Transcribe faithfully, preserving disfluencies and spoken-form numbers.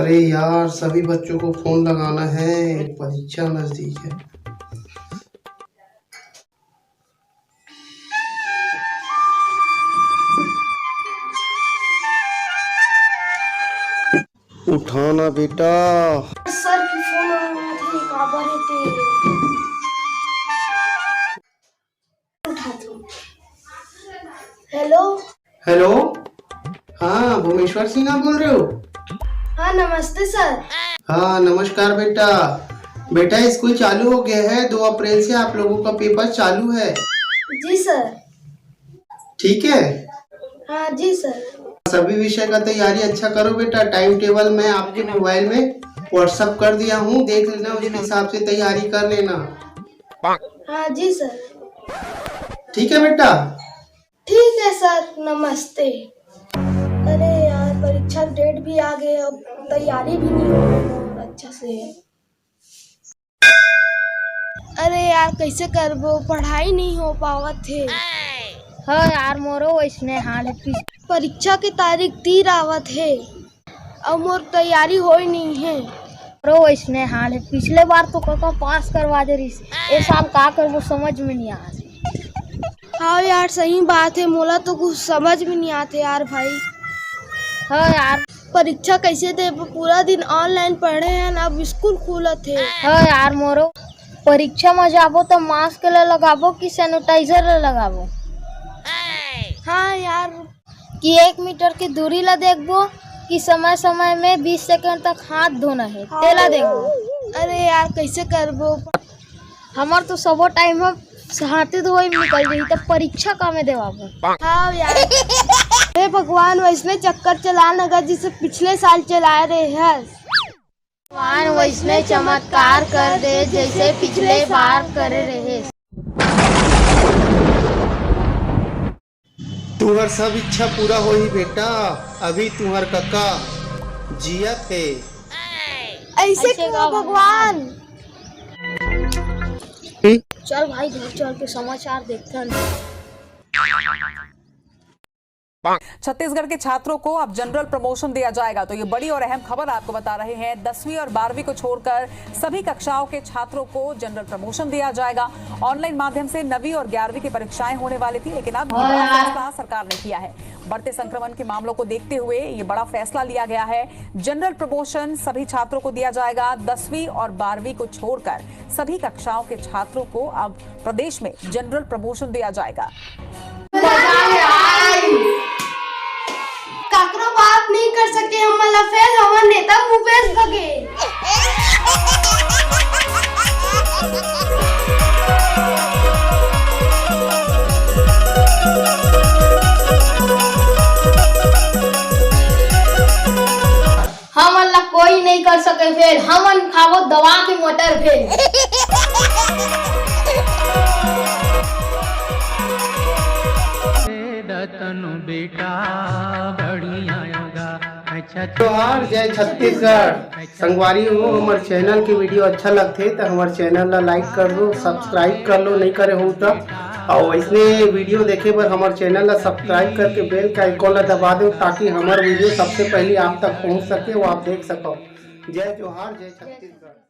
अरे यार, सभी बच्चों को फोन लगाना है, परीक्षा नजदीक है। उठाना बेटा। सर के फोन आवत हे, काबर हे ते? उठा दो। हेलो। हेलो, हाँ, भुवनेश्वर सिन्हा बोल रहे हो? हाँ, नमस्ते सर। हाँ, नमस्कार बेटा। बेटा, स्कूल चालू हो गया है, दो अप्रैल से आप लोगों का पेपर चालू है। जी सर। ठीक है? हाँ जी सर। सभी विषय का तैयारी अच्छा करो बेटा। टाइम टेबल मैं आपके मोबाइल में व्हाट्सएप कर दिया हूँ, देख लेना, उसके हिसाब से तैयारी कर लेना। हाँ जी सर। ठीक है बेटा। ठीक है सर, नमस्ते। अरे यार, परीक्षा डेट भी आ गए, अब तैयारी भी नहीं हो रही है अच्छा से। अरे यार, कैसे करबो, पढ़ाई नहीं हो पावत हे। हाँ यार, मोरो वैसने हाल हे। परीक्षा के तारीख तीर आवत हे, अउ मोर तैयारी होई नहीं हे। मोरो वैसने हाल हे, पिछले बार तो कका पास करवा दे रहिस, ए साल का करबो समझ में नहीं आ रही। हाँ यार, सही बात हे, मोला तो कुछ समझ में नहीं आते यार भाई। हाँ यार। परीक्षा कैसे देबो, पूरा दिन ऑनलाइन पढ़े हन, अब स्कूल खुलत हे। हाँ यार, मोरो परीक्षा में जाबो तो मास्क ला लगाबो कि सैनिटाइजर ला लगाबो? हाँ यार। कि एक मीटर की दूरी ला देखबो कि समय समय में बीस सेकंड तक हाथ धोना हे, हाँ। तेला देखबो। अरे यार, कैसे करबो? हमर तो सबो टाइम ह हाथे धोए में निकल जाही, त परीक्षा का में देवाबो? हाँ यार। हे भगवान, वैसने चक्कर चला न गा, जैसे पिछले साल चलाए रहे हस। भगवान वैसने चमत्कार कर दे, जैसे पिछले बार करे रहे। तुहर सब इच्छा पूरा होही बेटा, अभी तुहर कका जियत हे। ऐसे ऐसे क्यों का भगवान? चल भाई, घर चल के समाचार देखथन। छत्तीसगढ़ के छात्रों को अब जनरल प्रमोशन दिया जाएगा। तो ये बड़ी और अहम खबर आपको बता रहे हैं, दसवीं और बारहवीं को छोड़कर सभी कक्षाओं के छात्रों को जनरल प्रमोशन दिया जाएगा। ऑनलाइन माध्यम से नवीं और ग्यारहवीं की परीक्षाएं होने वाली थी, लेकिन अब ये बड़ा फैसला सरकार ने किया है। बढ़ते संक्रमण के मामलों को देखते हुए ये बड़ा फैसला लिया गया है। जनरल प्रमोशन सभी छात्रों को दिया जाएगा। दसवीं और बारहवीं को छोड़कर सभी कक्षाओं के छात्रों को अब प्रदेश में जनरल प्रमोशन दिया जाएगा। काकरो बाप नहीं कर सके हमन ला फेल, हमर नेता भूपेश बघेल। हमन ला कोई नहीं कर सके फेल, हमन खाबो दबा के मटर फेल। दतनु बेटा बढ़िया योगा। अच्छा जोहार, जय छत्तीसगढ़। संगवारी हो, हमर चैनल के वीडियो अच्छा लगथे त हमर चैनल ला लाइक कर दो, सब्सक्राइब कर लो, नहीं करे हो त। और इसने वीडियो देखे बर हमर चैनल ला सब्सक्राइब करके बेल के आइकॉन ला दबा दो, ताकि हमर वीडियो सबसे पहले आप तक पहुंच सके, वो आप देख सको। जय जोहार, जय छत्तीसगढ़।